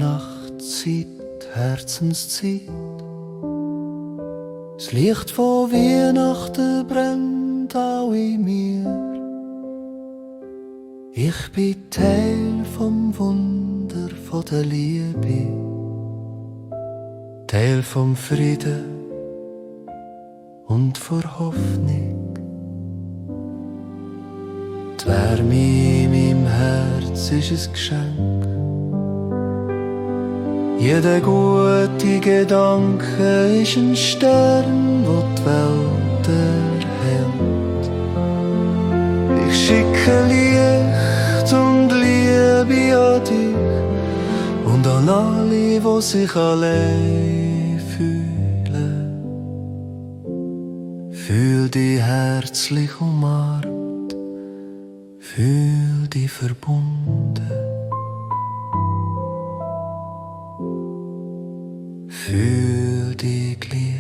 Weihnachtszeit, Herzenszeit. Das Licht von Weihnachten brennt auch in mir. Ich bin Teil vom Wunder von der Liebe, Teil vom Frieden und vor Hoffnung. Die Wärme in meinem Herz ist ein Geschenk. Jeder gute Gedanke ist ein Stern, der die Welt erhellt. Ich schicke Licht und Liebe an dich und an alle, die sich allein fühlen. Fühl dich herzlich umarmt, fühl dich verbunden. Fühl dich geliebt.